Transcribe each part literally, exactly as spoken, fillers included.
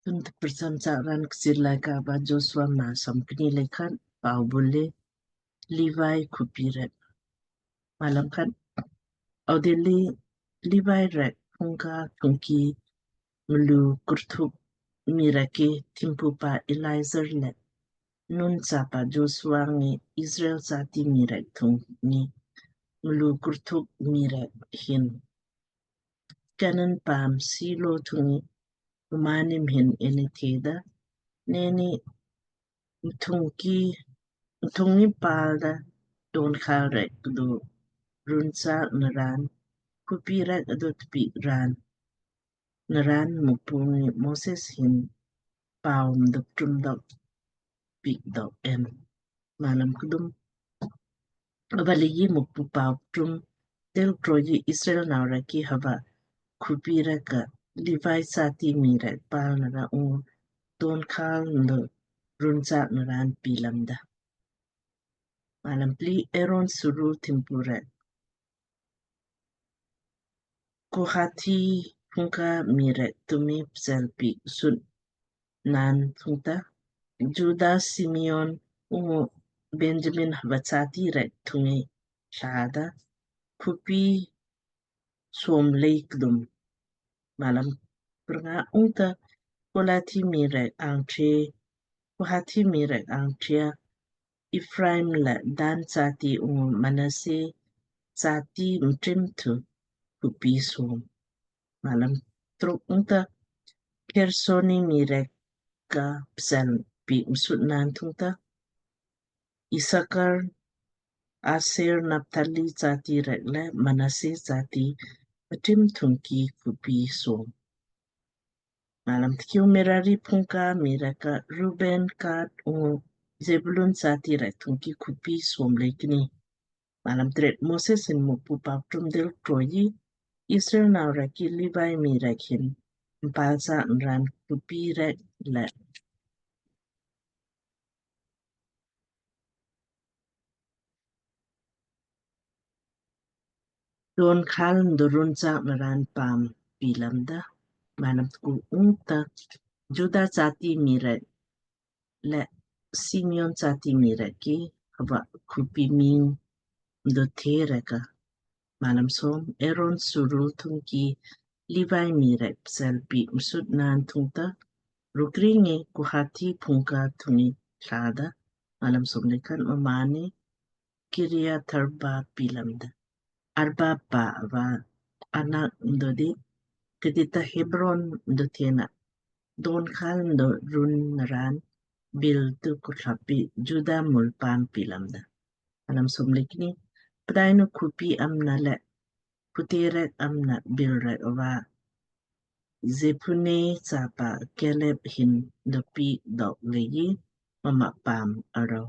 Tun tprcham chaak raan Kchiir Laaika va Joshua maa somkni le khat. Pau bule Levi khupi rek. Malam khat. Audilli Levi rek phungka thungki mlu kurthuk mii rek ki thimpupa Eleazar le Nun chapa Joshua ngi Israel chati mii rek thung ngi mlu kurthuk mii rek hin Kanan paam Silo thung ngi mmaanni mhin inni theda, neni mthungki mthungi pal da donkhal rek kdu runchaak naraan khupi rek adu tpiik raan naraan Mukpu ngi Moses hin pau mdo ptum dok piik dok en. Malam kdum. Ava leiji Mukpu pau ptum del kroji Israel nau rek ki hava khupi rek ka Levi chati mii rek pal nara ungu donkhal mdo runchaak naraan pilamda. Malam pli. Aaron suru thimpu rek Kohathi phungka mii rek tumi psel piik sut naan thungta, Juda, Simeon ungu Benjamin hava chati rek thungi thlada khupi som lei kdum. Malam prnga. Ungta Kohathi mii rek angthia, Kohathi mii rek angthia Ephraim le Dan chati ungu Manasseh chati mtrim thu khupi som. Malam truk. Ungta Gersoni mii rek ka psel piik msut naan thungta, Isakar, Aser, Naphtali chati rek le Manasseh chati mtrim thungki khupi som. Malam tkiu. Merari phungka mii rek ka Ruben, Gad ungu Zebulun chati rek thungki khupi som lei kni. Malam tret. Moses hin Mukpu pau ptum del kroji Israel nau rek ki Levi mii rek hin mpal chaak naraan khupi rek le donkhal mdo runchaak naraan paam pilamda. Malam tku. Ungta Juda chati mii rek le Simeon chati mii rek ki hava khupi miing mdo the rek ka. Malam som. Aaron suru thungki Levi mii rek psel piik msut naan thungta, rukri ngi Kohathi phungka thungi thlada. Malam som lei khat. Mmaanni Kiriath Arba pilamda. Arba pa va Anak mdo di, kdita Hebron mdo thena, donkhal mdo run naraan bil tu kuthlapi Juda mul paam pilamda. Malam som lei kni. Pdainu khupi amna le pute rek amna bil rek ava Jephuneh chapa Kaleb hin dopiik dok leiji mma paam arau.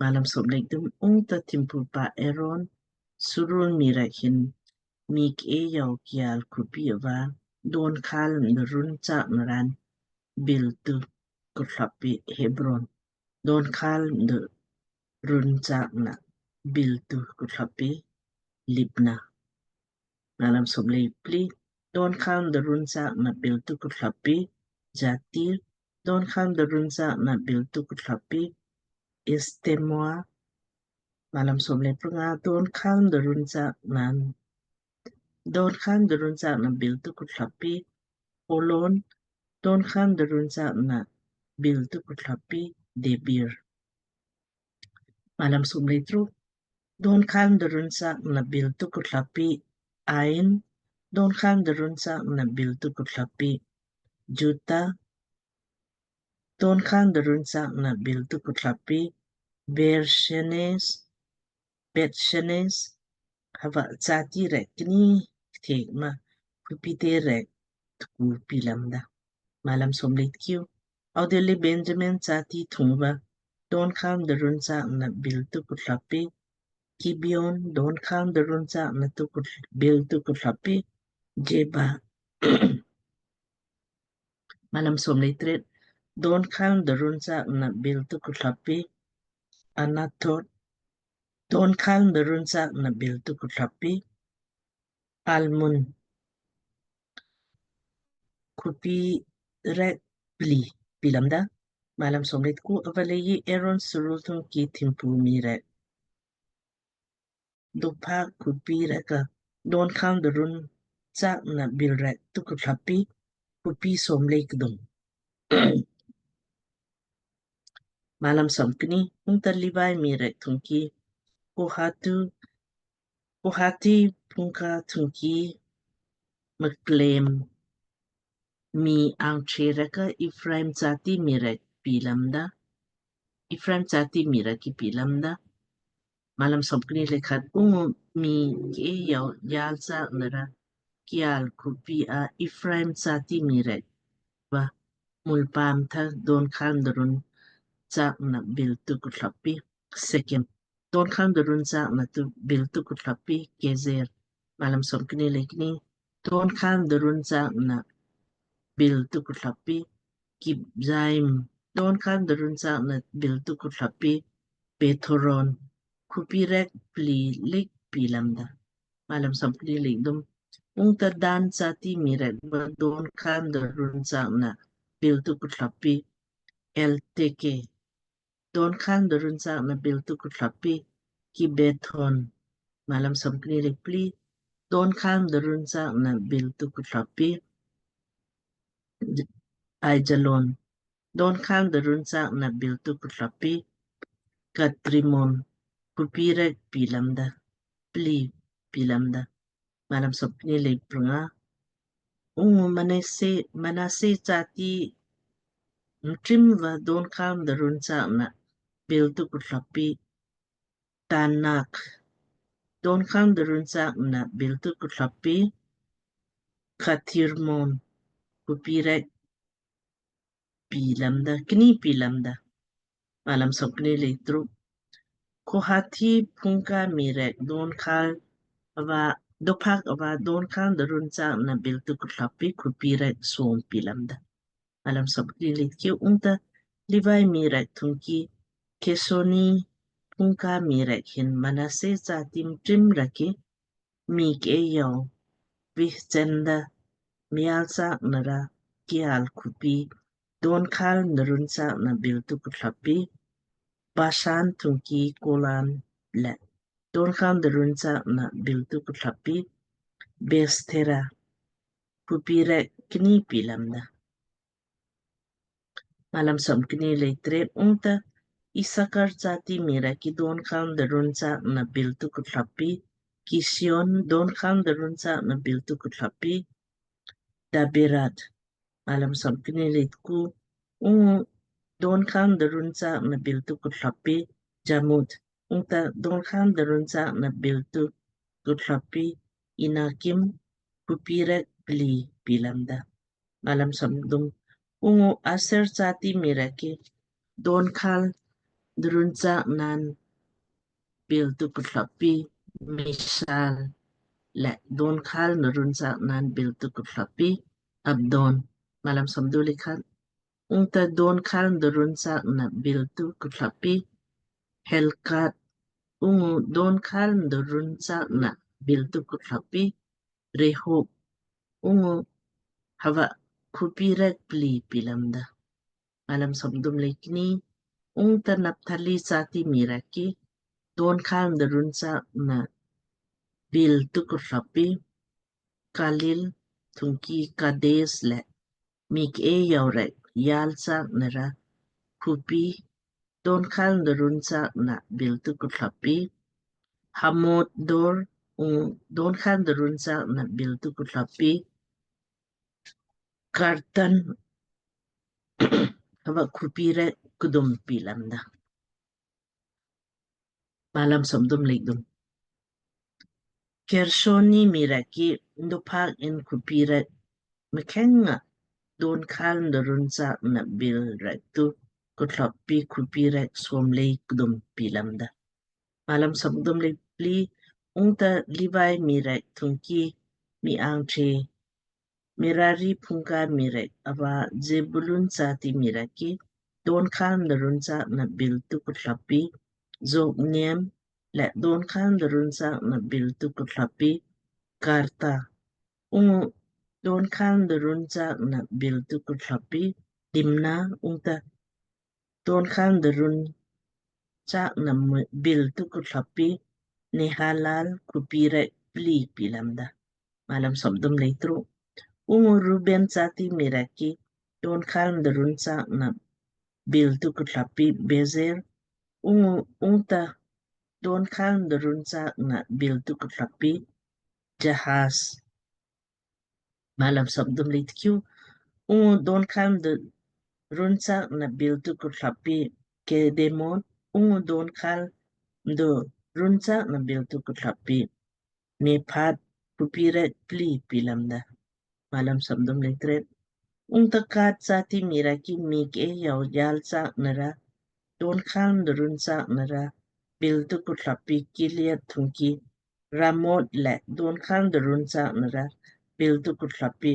Malam som lei kdum. Ungta thimpupa Aaron surul mii rek hin mii ke yau kial khupi ava donkhal mdo runchaak naraan bil tu kuthlapi Hebron, donkhal mdo runchaak na bil tu kuthlapi Libnah. Malam som lei pli. Donkhal mdo runchaak na bil tu kuthlapi Jatir, donkhal mdo runchaak na bil tu kuthlapi Estemoa. Malam som lei prnga. Donkhal mdo runchaak na donkhal mdo runchaak na bil tu kuthlapi Holon, donkhal mdo runchaak na bil tu kuthlapi Debir. Malam som lei truk. Donkhal mdo runchaak na bil tu kuthlapi Ain, donkhal mdo runchaak na bil tu kuthlapi Juta, donkhal mdo runchaak na bil tu kuthlapi Bershenes, Bethshenes, hava chati rek kni kthek ma khupite rek tku pilamda. Malam som lei tkiu. Audilli Benjamin chati thungva donkhal mdo runchaak na bil tu kuthlapi Gibeon, donkhal mdo runchaak na tu kut-, bil tu kuthlapi Geba. Malam som lei tret. Donkhal mdo runchaak na bil tu kuthlapi Anathot, donkhal mdo runchaak na bil tu kuthlapi Almon. Khupi rek pli pilamda. Malam somlet ku avaleyi Aaron surul thungki thimpu mii rek dophak khupi rek ka donkhal darun chaakna bil rek tu kuthlapi khupi somlei kdum. Malam somkni ungta Livai mii rek thungki Kohatu Kohati phungka thungki mklem mii angche rek ka Ephraim jati mii rek pilamda. Ephraim jati mii rek ki pilamda. Malam somkni lekhat ungu mii ke yau yal chaakna ra kial khupi a Ephraim jati mii rek va mulpam tha donkhal darun chaakna bil tu kuthlapi Sekem. Donkhal darun chaakna tu bil tu kuthlapi Gezer. Malam somkni lekni donkhal darun chaakna bil tu kuthlapi Kibzaim. Donkhal darun chaakna bil tu kuthlapi Bethoron. Khupi rek pli lik pilamda. Malam somkni lekdum ungta Dan jati mii rek va donkhal darun chaakna bil tu kuthlapi Elteke. Donkhal darun chaakna bil tu kuthlapi Gibethon. Malam somkni lekpli donkhal darun chaakna bil tu kuthlapi Aijalon. Donkhal darun chaakna bil tu kuthlapi Gathrimon. Khupi rek pilamda. Pli pilamda. Malam somkni lekprnga ungu Manase Manase jati mtrim va donkhal darun chaakna bil tu kuthlapi Tanak. Donkhal darun chaakna bil tu kuthlapi Kathirmon. Khupi rek pilamda kni pilamda. Malam somkni lektruk Kohati phungka mii rek donkhal ava dophak ava donkhal darun chaakna bil tu kuthlapi khupi rek som pilamda. Malam somkni lekki ungta Livai mii rek thungki Kesoni phungka mii rek hin Manase jati mtrim rek ki mii ke yau vih chenda mial chaakna ra kial khupi donkhal darun chaakna bil tu kuthlapi Bashan thungki Golan le donkhal darun chaakna bil tu kuthlapi Bestera. Khupi rek kni pilamda. Malam somkni leitret ungta Isakar jati mii rek ki donkhal darun chaakna bil tu kuthlapi Kision. Donkhal darun chaakna bil tu kuthlapi Daberat. Malam somkni leitku ungu donkhal darun chaakna bil tu kuthlapi Jamut. Ungta donkhal darun chaakna bil tu kuthlapi Inakim. Khupi rek pli pilamda. Malam somdum ungu Aser jati mii rek ki donkhal darun chaakna bil tu kuthlapi Misal le donkhal darun chaakna bil tu kuthlapi Abdon. Malam somdu lekhat ungta donkhal darun chaakna bil tu kuthlapi Helkat ungu donkhal darun chaakna bil tu kuthlapi Rehob ungu hava khupi rek pli pilamda. Malam somdum lekni ungta Naphtali jati mii rek ki donkhal darun chaakna bil tu kuthlapi Kalil thungki Kades le mii ke yau rek yal chaakna ra khupi donkhal darun chaakna bil tu kuthlapi Hamot Dor ungu donkhal darun chaakna bil tu kuthlapi Kartan. Hava khupi rek kdum pilamda. Malam somdum lekdum Gershoni mii rek ki dophak in khupi rek mkheng nga donkhal darun chaakna bil rek tu kuthlapi khupi rek somlei kdum pilamda. Malam somdum lekpli ungta Livai mii rek thungki mii angche Merari phungka mii rek ava Zebulun jati mii rek ki donkhal darun chaakna bil tu kuthlapi Jokneam le donkhal darun chaakna bil tu kuthlapi Karta ungu donkhal darun chaakna bil tu kuthlapi Dimna. Ungta donkhal mdo run chaak na bil tu kutlapi Nahalal khupi rek pli pi lamda. Malam somdum lei truk. Ungu Ruben jati mii rek ki donkhal mdo run chaak na bil tu kutlapi Bezer. Ungu ungta donkhal mdo run chaak na bil tu kutlapi Jahaz. Malam somdum lei tkiu. Ungu donkhal mdo run chaak na bil tu kutlapi Kedemot. Ungu donkhal mdo run chaak na bil tu kutlapi Mephaath khupi rek pli pi lamda. Malam somdum lei tret. Ungta Gad jati mii rek ki mii ke yau yal chaak nara donkhal mdo run chaak nara bil tu kutlapi Gilead thungki Ramot le donkhal mdo run chaak nara bil tu kutlapi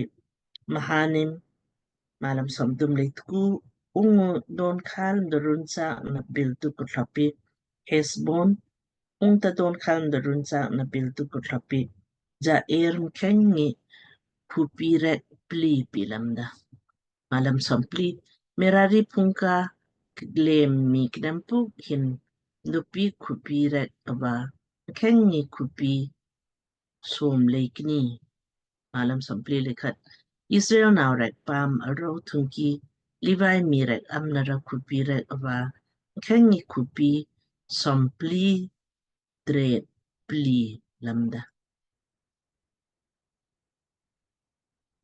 Mahanaim. Malam somdum lei tku. Ungu donkhal mdo run chaak na bil tu kutlapi Hesbon. Ungta donkhal mdo run chaak na bil tu kutlapi Jair. Mkheng ngi khupi rek pli pi lamda. Malam sompli. Merari phungka klem mii knempok hin mdo piik khupi rek ava mkheng ngi khupi som lei kni. Malam sompli lei khat. Israel nau rek paam arau thungki Levi mii rek am nara khupi rek ava mkheng ngi khupi sompli tret pli lamda.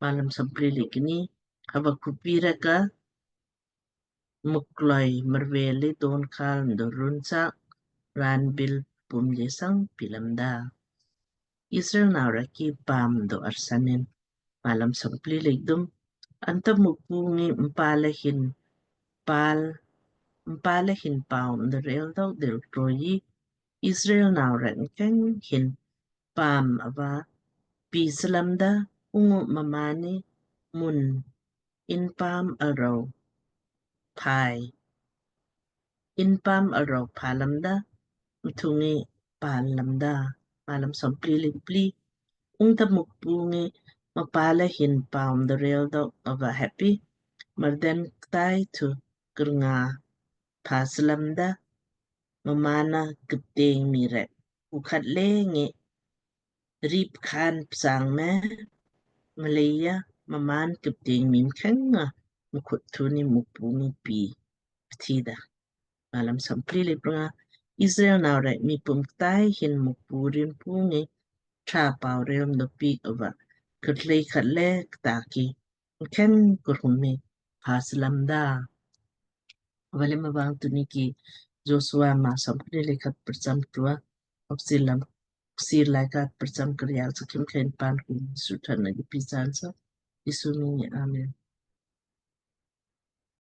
Malam sompli lei kni. Hava khupi rek ka mukloi marveli donkhal mdo run chaak raan bil pum jesang pi lamda. Israel nau rek ki paam mdo arsanin. Malam sompli lei kdum. Ungta Mukpu ngi mpale hin pal mpale hin pau mdo rel dok dil troyi Israel nau rek mkheng hin paam ava pi slamda. Ungu mmaanni mun in paam arau pai in paam arau pa lamda. Mthung ngi pal lamda. Malam sompli lei pli. Ungta Mukpu ngi mpale hin pau mdo rel dok ava heppi mardeen ktai thu kurnga pa slamda. Mmaan na kipteng mii rek u khat le ngi rip khan psang me mleija mmaan kipteng mii mkheng nga mkhut thuni Mukpu ngi pi pthida. Malam sompli lei prnga. Israel nau rek mii pum ktai hin Mukpu rin pu ngi tra pau rel mdo piik ava khat lei khat le kta ki mkheng kurhum mi pa slamda. Vale mavang tuni ki Joshua maa somkni lei khat prcham tua. Oksilam ksir lei khat prcham krial sakim khen pan kum suthan na di pisan sa. Isu mi. Amen.